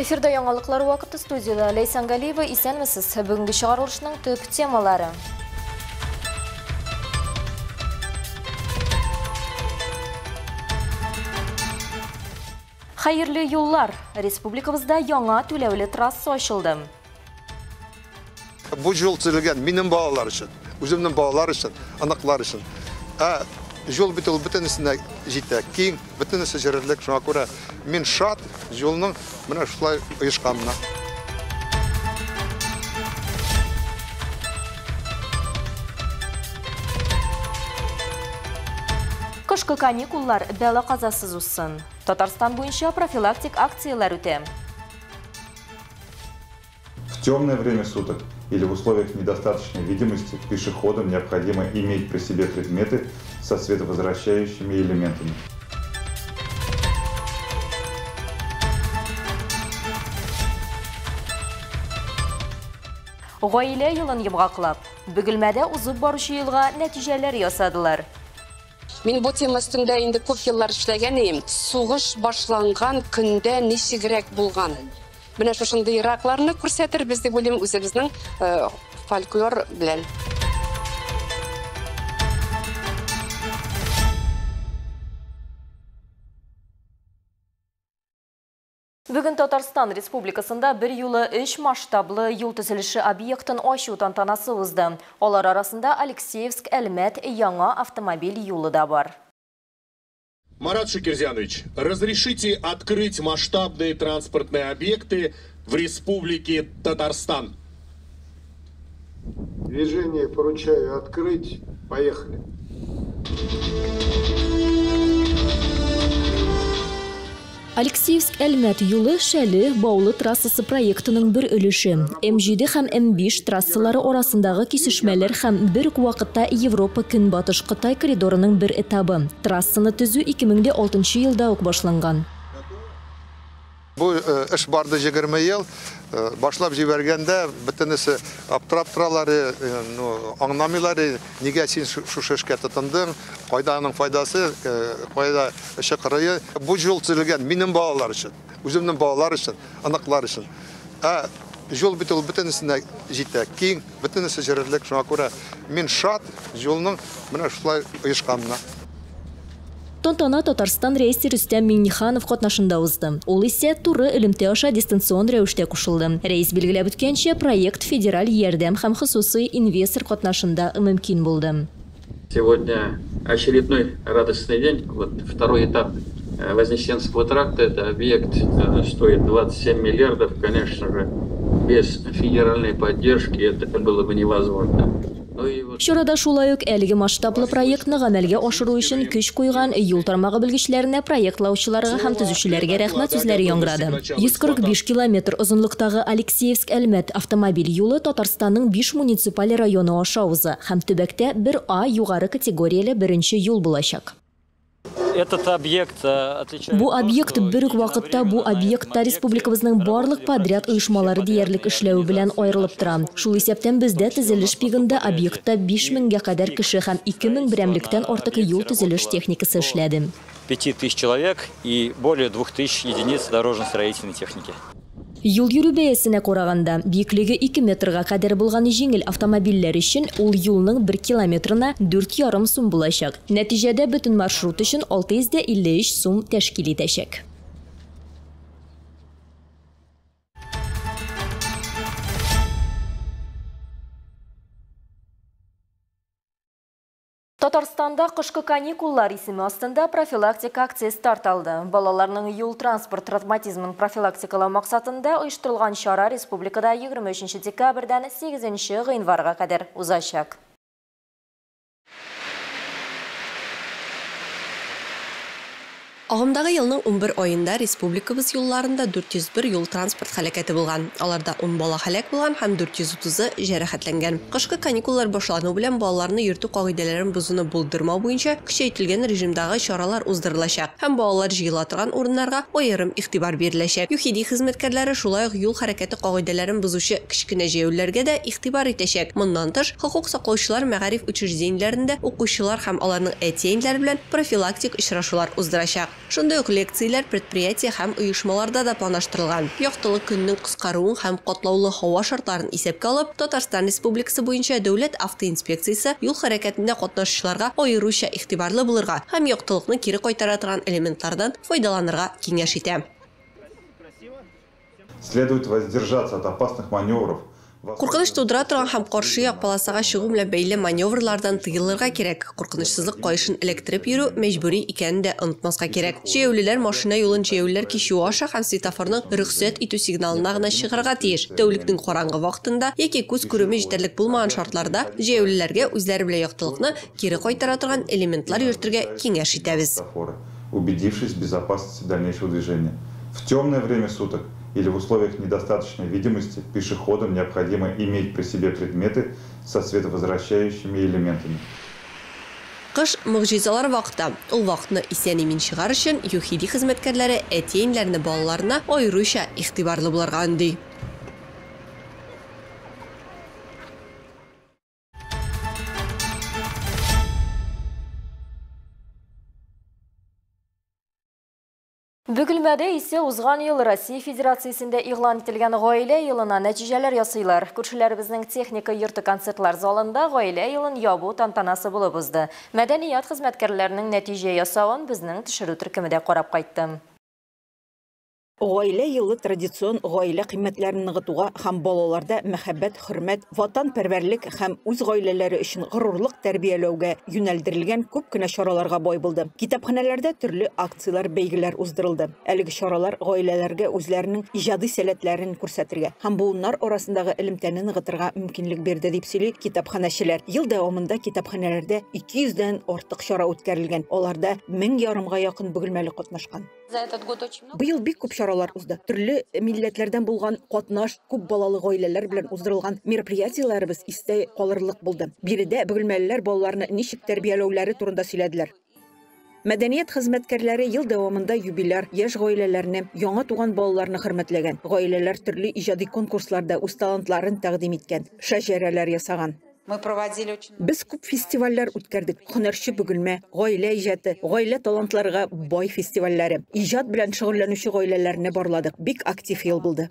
Эфирда яңалыклар вакыты, студияда Ләйсән Галиева. Исәнмесез. Бүгенге чыгарылышның төп темалары. Хәерле юллар. Республикабызда яңа түләүле трасса ачылды. Бу юл төзелгән минем балалар өчен, үземнең балалар өчен, оныклар өчен. Ә юл бит ул бөтенесенә җитә, киң, бөтенесе җөрерлек, шуңа күрә мин шат юлның менә шулай оешканына. Кышкы каникуллар бәла-казасыз узсын. Татарстан буенча профилактик акцияләр үтә. В темное время суток или в условиях недостаточной видимости пешеходам необходимо иметь при себе предметы со световозвращающими элементами. Гаилә елын йомгаклап, Бөгелмәдә узып баручы елга нәтиҗәләр ясадылар. Мин бу тема өстендә инде күп еллар эшләгән идем. Сугыш башланган көндә ничегрәк булган? Менә шушындыйракларны күрсәтербез дип уйлыйм үзебезнең фольклор белән. Бүген Татарстан Республикасында бер юлы 3 масштаблы юл төзелеше объектын ачу тантанасы узды. Алар арасында Алексеевск, Әлмәт яңа автомобиль юлы да бар. Марат Шакирзянович, разрешите открыть масштабные транспортные объекты в Республике Татарстан? Движение поручаю открыть. Поехали. Алексеевск Әлмәт юлы Шәле Баулы трассасы проектының бер өлеше. М7 һәм М5 трассалары арасындагы кисешмәләр һәм бер үк вакытта Европа Көнбатыш Кытай коридорының бер этабы. Трассаны төзү 2006 елда ук башланган. Бу эш барды 20 ел. Башлап җибәргәндә бөтенесе аптырап торалар, аңламыйлар, нигә син шушы эшкә тотындың, кайда аның файдасы, кайда эше кырые. Бу юл төзелгән минем балалар өчен, үземнең балалар өчен, оныклар өчен. Ә юл бит ул бөтенесенә җитә, киң, бөтенесе җөрерлек, шуңа күрә мин шат юлның менә шулай оешканына. Тантана Татарстан рәисе Рөстәм Миңнеханов катнашында узды. Ул исә туры элемтә аша дистанцион рәвештә кушылды. Рәис билгеләп үткәнчә, проект федераль ярдәм һәм хосусый инвестор катнашында мөмкин булды. Сегодня очередной радостный день. Вот второй этап Вознесенского тракта. Это объект стоит 27 миллиардов. Конечно же, без федеральной поддержки это было бы невозможно. Чарада шулай ук әлеге масштаблы проектны гамәлгә ашыру өчен көч куйган юл тармагы белгечләренә, проектлаучыларга һәм төзүчеләргә рәхмәт сүзләре яңгырады. 145 километр озынлыктагы Алексеевск-Әлмәт автомобиль юлы Татарстанның 5 муниципаль районы аша уза һәм төбәктә 1А югары категорияле беренче юл булачак. Этот объект отличается. Бу объект бер үк вакытта бу объектта республикабызның барлык подряд оешмалары диярлек эшләве белән аерылып тора. Шул исәптән бездә төзелеш пигында объектта 5000гә кадәр кеше һәм 2000 берәмлектән артык юл төзелеш техникасы эшләде. 5000 человек и более 2000 единиц дорожно-строительной техники. Юл йөрү бәясенә караганда, биеклеге 2 метрга кадәр булган җиңел автомобильләр өчен ул юлның 1 километрына 4,5 сум булачак. Нәтиҗәдә бөтен маршрут өчен 653 сум тәшкил итәчәк. Татарстанда кышкы каникуллар исеме астында профилактик акция старт алды. Балаларның юл-транспорт травматизмын профилактикалау максатында оештырылган чара республикада 23 декабрьдән 8 гыйнварга кадәр узачак. Агымдагы елның 11 аенда республикабыз юлларында 401 юл-транспорт һәлакәте булган. Аларда 10 бала һәлак булган һәм 430-ы җәрәхәтләнгән. Кышкы каникуллар башлану белән балаларны йөртү кагыйдәләрен бозуны булдырмау буенча көчәйтелгән режимдагы чаралар уздырылачак һәм балалар җыела торган урыннарга аерым игътибар биреләчәк. ЮХИДИ хезмәткәрләре шулай ук юл хәрәкәте кагыйдәләрен бозучы кечкенә җәяүлеләргә дә игътибар итәчәк. Моннан тыш, хокук саклаучылар мәгариф учреждениеләрендә укучылар һәм аларның әти-әниләре белән профилактик очрашулар уздырачак. Шундый ук лекцияләр предприятие һәм оешмаларда да планлаштырылган. Яктылык көннең кыскаруын һәм катлаулы һава шартларын исәпкә алып, Татарстан Республикасы буенча Дәүләт автоинспекциясе юл хәрәкәтендә катнашучыларга аеруча игътибарлы булырга һәм яктылыкны кире кайтара торган элементлардан файдаланырга киңәш итә. Следует воздержаться от опасных маневров. Куркыныч тудыра торган һәм каршы як полосага чыгу белән бәйле маневрлардан тыелырга кирәк. Куркынычсызлык каешын эләктереп йөрү мәҗбүри икәнен дә онытмаска кирәк. Җәяүлеләр машина юлын җәяүлеләр кичүе аша һәм светофорның рөхсәт итү сигналына гына чыгарга тиеш. Тәүлекнең караңгы вакытында яки күз күреме җитәрлек булмаган шартларда җәяүлеләргә үзләре белән яктылыкны кире кайтара торган элементлар йөртергә киңәш итәбез. Убедившись в безопасности дальнейшего движения. В темное время суток или в условиях недостаточной видимости пешеходам необходимо иметь при себе предметы со световозвращающими элементами. Кыш могҗизалар вакыты. Ул вакытны исән-имин чыгар өчен ЮХИДИ хезмәткәрләре әти-әниләрне балаларына аеруча игътибарлы булырга өнди. Бөгелмәдә исә узган ел Россия Федерациясендә игълан ителгән гаилә елына нәтиҗәләр ясыйлар. Күршеләребезнең техника йорты концертлар залында гаилә елын ябу тантанасы булып узды. Мәдәният хезмәткәрләренең нәтиҗә ясавын безнең төшерү төркеме дә карап кайтты. Гаилә елы традицион гаилә кыйммәтләрен ныгытуга һәм балаларда мәхәббәт, хөрмәт, ватанпәрвәрлек һәм үз гаиләләре өчен горурлык тәрбияләүгә юнәлдерелгән күп кенә чараларга бай булды. Китапханәләрдә төрле акцияләр, бәйгеләр уздырылды. Әлеге чаралар гаиләләргә үзләренең иҗади сәләтләрен күрсәтергә һәм буыннар арасындагы элемтәне ныгытырга мөмкинлек бирде, дип сөйли китапханәчеләр. Ел дәвамында китапханәләрдә 200дән артык чара үткәрелгән. Аларда 1500 якын бөгелмәле катнашкан. Быел бик күп чаралар узды. Төрле милләтләрдән булган катнаш күп балалы гаиләләр белән уздырылган мероприятиеләребез истә калырлык булды. Биредә бөгелмәлеләр балаларны ничек тәрбияләүләре турында сөйләделәр. Мәдәният хезмәткәрләре ел дәвамында юбиляр, яшь гаиләләрне, яңа туган балаларны хөрмәтләгән. Гаиләләр төрле иҗади конкурсларда үз талантларын тәкъдим иткән, шәҗәрәләр ясаган. Без күп фестивальләр үткәрдек. Һөнәрче Бөгелмә, гаилә иҗаты, гаилә талантларга бай фестивальләре. Иҗат белән шөгыльләнүче гаиләләрне барладык. Бик актив ел булды.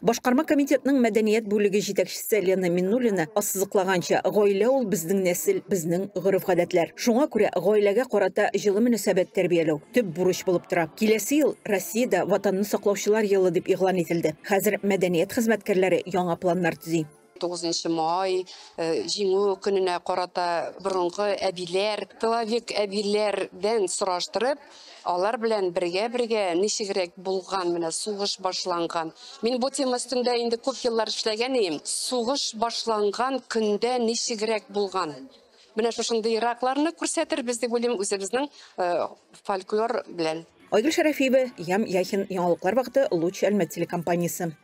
Башкарма комитетның мәдәният бүлеге җитәкчесе Лена Миннуллина ассызыклаганча, гаилә ул безнең нәсел, безнең гореф-гадәтләр. Шуңа күрә гаиләгә карата җылы мөнәсәбәт тәрбияләү төп бурыч булып тора. Киләсе ел Россиядә Ватанны саклаучылар елы дип игълан ителде. Хәзер мәдәният хезмәткәрләре яңа планнар төзи. 9 май Җиңү көненә карата борынгы әбиләр, тыловик әбиләрдән сораштырып, алар белән бергә-бергә ничегрәк булган, менә сугыш башланган. Мин бу тема өстендә инде күп еллар эшләгән идем. Сугыш башланган көндә ничегрәк булган. Менә шушындыйракларны күрсәтербез дип уйлыйм үзебезнең фольклор белән. Айгөл Шәрәфиева, Ям Яхин, Яңалыклар вакыты, Луч Әлмәт телекомпаниясе.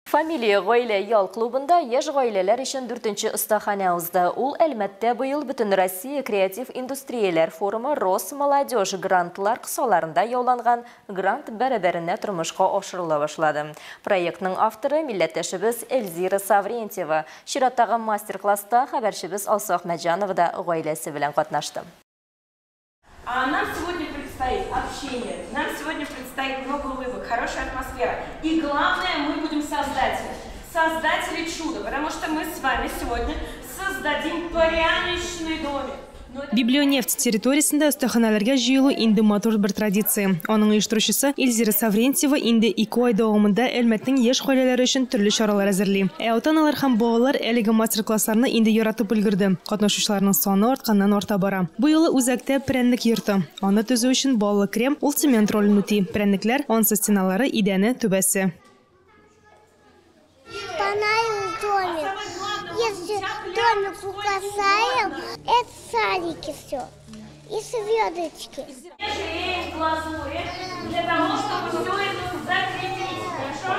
Фамилия гаилә ял клубында яшь гаиләләр өчен 4нче остаханә узды. Ул Әлмәттә быел Бөтен Россия креатив индустрияләр форумы Росмолодежь грантлар кысаларында яуланган грант бәрабәренә тормышка ашырыла башлады. Проектның авторы милләттәшебез Эльзира Саврентьева. Чираттагы мастер-класста хәбәрчебез Алсу Әхмәтҗанова да гаиләсе белән катнашты. А нам сегодня предстоит общение, нам сегодня предстоит много улыбок, хорошая атмосфера. И главное, мы будем создатели, создатели чуда, потому что мы с вами сегодня создадим пряничный домик. Библионефть территориясендә остаханәләргә җыелу инде матур бер традиция. Аның оештыручысы Эльзира Саврентьева инде 2 ай дәвамында Әлмәтнең яшь гаиләләре өчен төрле чаралар әзерли. Ә ата-аналар һәм балалар әлеге мастер-классларны инде яратып өлгерде. Катнашучыларның саны артканнан арта бара. Бу юлы үзәктә прәннек йорты. Аны төзү өчен баллы крем ул цемент ролен үти. Прәннекләр, ансыз стеналары, идәне, түбәсе. Если домик украшаем, это садики все и звездочки. Для того, чтобы все это закрепить, хорошо?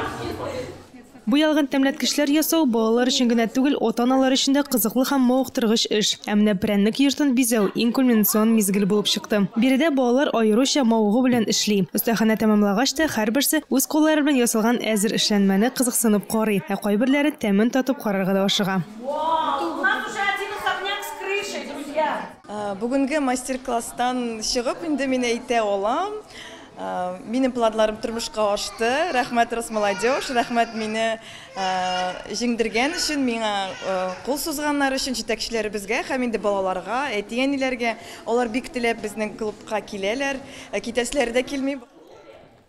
Буялган тәмләткечләр ясау балалар өчен генә түгел, ата-аналар өчен дә кызыклы һәм мавыктыргыч эш. Ә менә прәннек йортын бизәү иң кульминацион мизгел булып чыкты. Биредә балалар аеруча мавыгу белән эшли. Остаханә тәмамлагач та һәрберсе үз куллары белән ясалган әзер эшләнмәне кызыксынып карый, ә кайберләре тәмен татып карарга да ашыга. Бүгенге мастер-класстан чыгып инде мин әйтә алам. Минем планнарым тормышка ашты. Рәхмәт Росмолодежь, рәхмәт мине җиңдергән өчен, миңа кул сузганнар өчен, җитәкчеләребезгә һәм инде балаларга, әти-әниләргә. Алар бик теләп безнең клубка киләләр, китәселәре дә килми.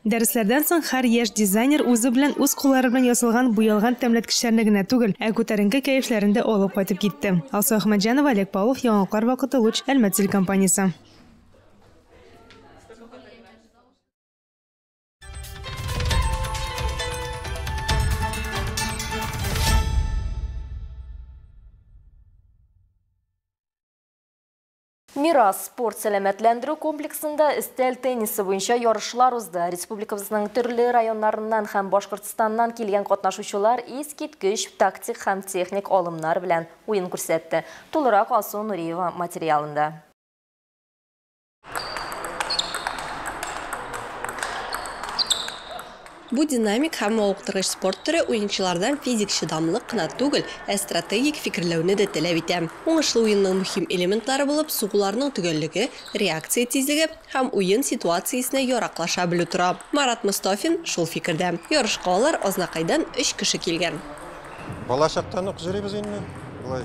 Дәресләрдән соң һәр яшь дизайнер үзе белән үз куллары белән ясалган буялган тәмләткечләрне генә түгел, ә күтәренке кәефләрен дә алып кайтып китте. Алсу Әхмәтҗанова, Олег Павлов, Яңалыклар вакыты, Луч, Әлмәт телекомпаниясе. Мирас спорт сәламәтләндерү комплексында өстәл теннисы буенча ярышлар узды. Республикабызның төрле районнарыннан һәм Башкортстаннан килгән катнашучылар искиткеч тактик һәм техник алымнар белән уен күрсәтте. Тулырак Алсу Нуриева материалында. Бу динамик һәм мавыктыргыч спорт төре уенчылардан физик чыдамлык кына түгел, ә стратегик фикерләүне дә таләп итә. Уңышлы уенның мөһим элементлары булып сугуларның төгәллеге, реакция тизлеге һәм уен ситуациясенә яраклаша белү тора. Марат Мостафин шул фикердә. Ярышка алар Азнакайдан 3 кеше килгән. Бала чактан ук йөрибез инде. Болай.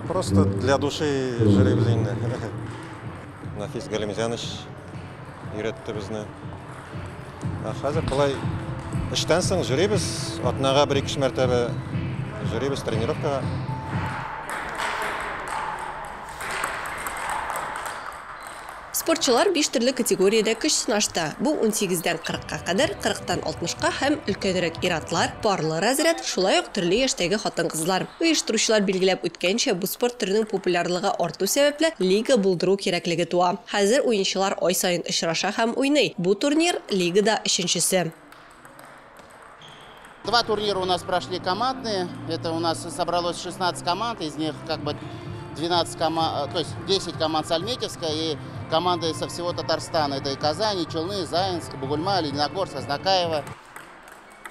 Просто для души йөрибез инде. Нафис Галимзянович өйрәтте безне. Хәзер болай эштән соң йөрибез, атнага 1-2 мәртәбә йөрибез тренировкага. Спортчылар 5 төрле категориядә көч сынашты. Бу 18-дән 40-ка кадәр, 40-тан 60-ка һәм өлкәнрәк ир-атлар, парлы разряд, шулай ук төрле яшьтәге хатын-кызлар. Оештыручылар билгеләп үткәнчә, бу спорт төренең популярлыгы арту сәбәпле лига булдыру кирәклеге туа. Хәзер уенчылар ай саен очраша һәм уйный. Бу турнир лигада 3-нчесе. Два турнира у нас прошли командные. Это у нас собралось 16 команд, из них как бы 12 команд, то есть 10 команд с Альметьевска и команды со всего Татарстана. Это и Казань, и Челны, Заинск, Бугульма, Лениногорск, Азнакаево.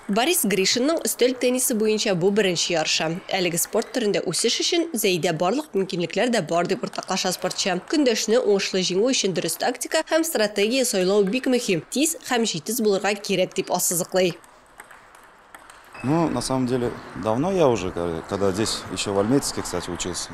Борис Гришинның өстәл теннисы буенча бу беренче ярышы. Әлеге спорт төрендә үсеш өчен Зәйдә барлык мөмкинлекләр дә бар дип уртаклаша спортчы. Көндәшне уңышлы җиңү өчен дөрес тактика һәм стратегия сайлау бик мөһим. Тиз һәм җитез булырга кирәк дип ассызыклый. Ну, на самом деле, давно я уже, когда здесь еще в Альметьевске, кстати, учился.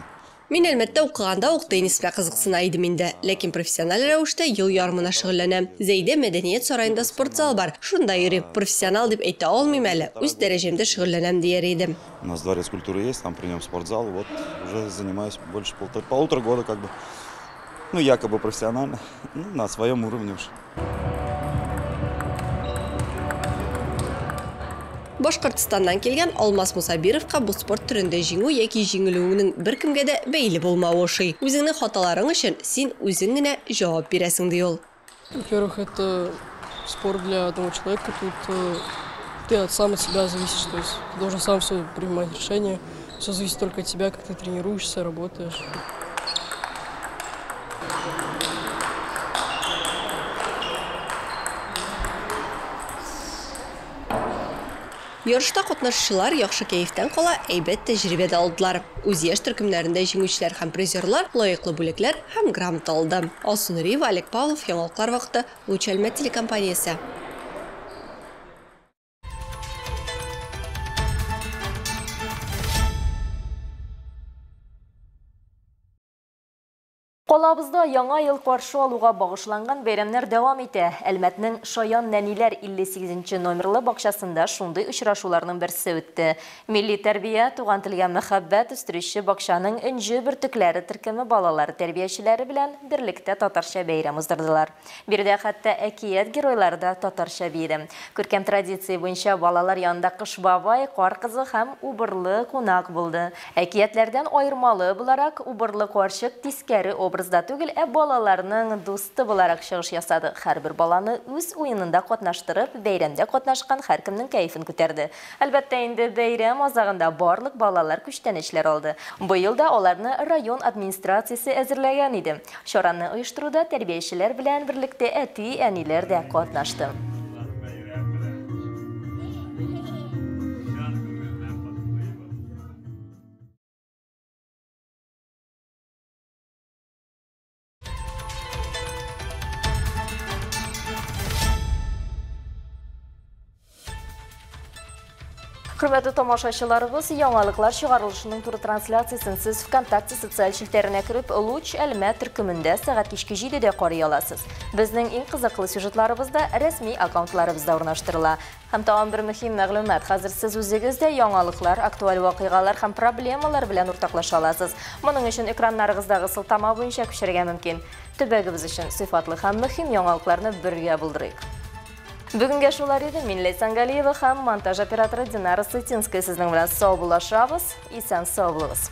Мин Әлмәттә укыганда ук теннис белән кызыксына идем инде, ләкин профессиональ рәвештә ел ярымына шөгыльләнәм. Зәйдә мәдәният сараенда спортзал бар, шунда йөрим. Профессионал дип әйтә алмыйм әле, үз дәрәҗәмдә шөгыльләнәм дияр идем. У нас дворец культуры есть, там при нем спортзал, вот уже занимаюсь больше полутора года как бы, ну якобы профессионально, ну, на своем уровне уж. Башкортстаннан килгән Алмаз Мусабировка бу спорт төрендә җиңү яки җиңелүенең беркемгә дә бәйле булмавы ошый. Үзеңнең хаталарың өчен син үзең генә җавап бирәсең, ди ул. Во-первых, это спорт для одного человека. Тут ты сам от себя зависишь, то есть ты должен сам все принимать решения. Все зависит только от тебя, как ты тренируешься, работаешь. Ярышта катнашучылар яхшы кәефтән кала әйбәт тәҗрибә дә алдылар. Үз яшь төркемнәрендә җиңүчеләр һәм призерлар лаеклы бүләкләр һәм грамота алды. Алсу Нуриева, Олег Павлов, Яңалыклар вакыты, Луч Әлмәт телекомпаниясе. Калабызда яңа ел каршы алуга багышланган бәйрәмнәр дәвам итә. Әлмәтнең Шаян нәниләр 58 номерлы бакчасында шундый очрашуларның берсе үтте. Милли тәрбия, туган телгә мәхәббәт үстерүче бакчаның энҗе бөртекләре төркеме балалары тәрбиячеләре белән берлектә татарча бәйрәм уздырдылар. Биредә хәтта әкият геройлары да татарча биеде. Күркәм традиция буенча балалар янында Кыш бабай, Кар кызы һәм убырлы кунак булды. Әкиятләрдән аермалы буларак убырлы карчык тискәре образ да түгел, ә балаларның дусты буларак чыгыш ясады. Һәрбер баланы үз уенында катнаштырып, бәйрәмдә катнашкан һәркемнең кәефен күтәрде. Әлбәттә инде бәйрәм азагында барлык балалар күчтәнәчләр алды. Быел да аларны район администрациясе әзерләгән иде. Чараны оештыруда тәрбиячеләр белән берлектә әти-әниләр дә катнашты. Хөрмәтле тамашачыларыбыз, яңалыклар чыгарылышының туры трансляциясен сез ВКонтакте социаль челтәренә кереп, Луч Әлмәт төркемендә сәгать кичке 7дә карый аласыз. Безнең иң кызыклы сюжетларыбыз да рәсми аккаунтларыбызда урнаштырыла. Һәм тагын бер мөһим мәгълүмат: хәзер сез үзегез дә яңалыклар, актуаль вакыйгалар һәм проблемалар белән уртаклаша аласыз. Моның өчен экраннарыгыздагы сылтама буенча күчәргә мөмкин. Төбәгебез өчен сыйфатлы һәм мөһим яңалыкларны бергә булдырыйк. Бүгенгә шулар иде. Мин Ләйсән Галиева һәм монтаж операторы Динара Сытинская сезнең белән саубуллашабыз. Исән сау булыгыз.